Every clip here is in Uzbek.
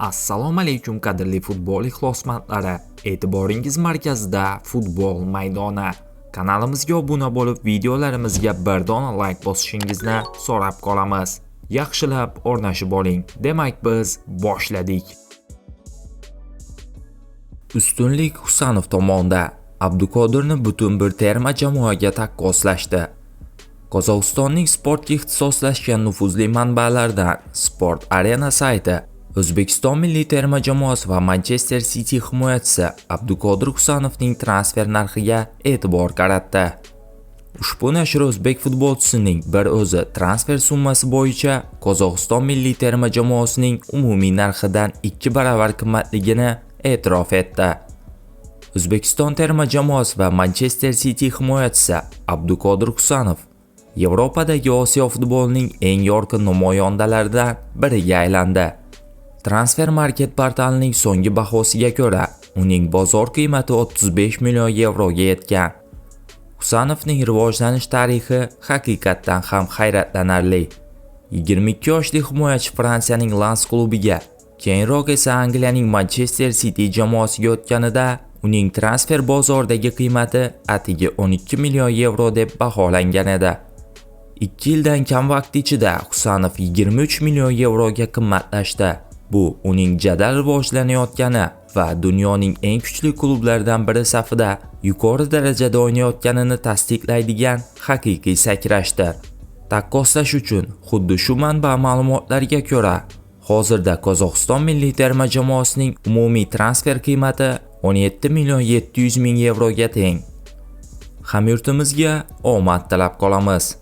Assalomu alaykum, qadrli futbol ixlosmandlari. E'tiboringiz markazida Futbol maydoni. Kanalimizga obuna bo'lib, videolarimizga bir dona like bosishingizni so'rab qolamiz. Yaxshilab o'rnashib oling. Demak, biz boshladik. Ustunlik Husanov tomonda. Abduqodirni butun bir terma jamoaga taqqoslashdi. Qozog'istonning sportga ixtisoslashgan nufuzli manbalaridan Sport Arena sayti O'zbekiston milliy terma jamoasi va Manchester City himoyachisi Abduqodir Husanovning transfer narxiga e'tibor qaratdi. Ushbu nashr o'zbek futbolchisining bir o'zi transfer summasi bo'yicha Qozog'iston milliy terma jamoasining umumiy narxidan 2 baravar qimmatligini e'tirof etdi. O'zbekiston terma jamoasi va Manchester City himoyachisi Abduqodir Husanov Yevropadagi Osiyo futbolining eng yorqin namoyandalaridan biriga aylandi. Transfer Market portalining so'nggi bahosiga ko'ra, uning bozor qiymati 35 million yevroga yetgan. Husanovning rivojlanish tarixi haqiqatdan ham hayratlanarli. 22 yoshli himoyachi Fransiyaning Lans klubiga, keyinroq esa Angliyaning Manchester City jamoasiga o'tganida uning transfer bozoridagi qiymati atigi 12 million yevro deb baholangan edi. 2 yildan kam vaqt ichida Husanov 23 million yevroga qimmatlashdi. Bu uning jadal rivojlanayotgani va dunyoning eng kuchli klublaridan biri safida yuqori darajada o'ynayotganini tasdiqlaydigan haqiqiy sakrashdir. Taqqoslash uchun, xuddi shu manba ma'lumotlariga ko'ra, hozirda Qozog'iston milliy terma jamoasining umumiy transfer qiymati 17 million 700 ming yevroga teng. Hamyurtimizga omad tilab qolamiz.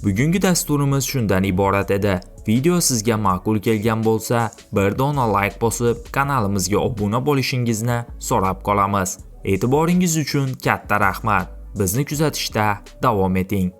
Bugungi dasturimiz shundan iborat edi. Video sizga ma'qul kelgan bo'lsa, bir dona like bosib, kanalimizga obuna bo'lishingizni so'rab qolamiz. E'tiboringiz uchun katta rahmat. Bizni kuzatishda davom eting.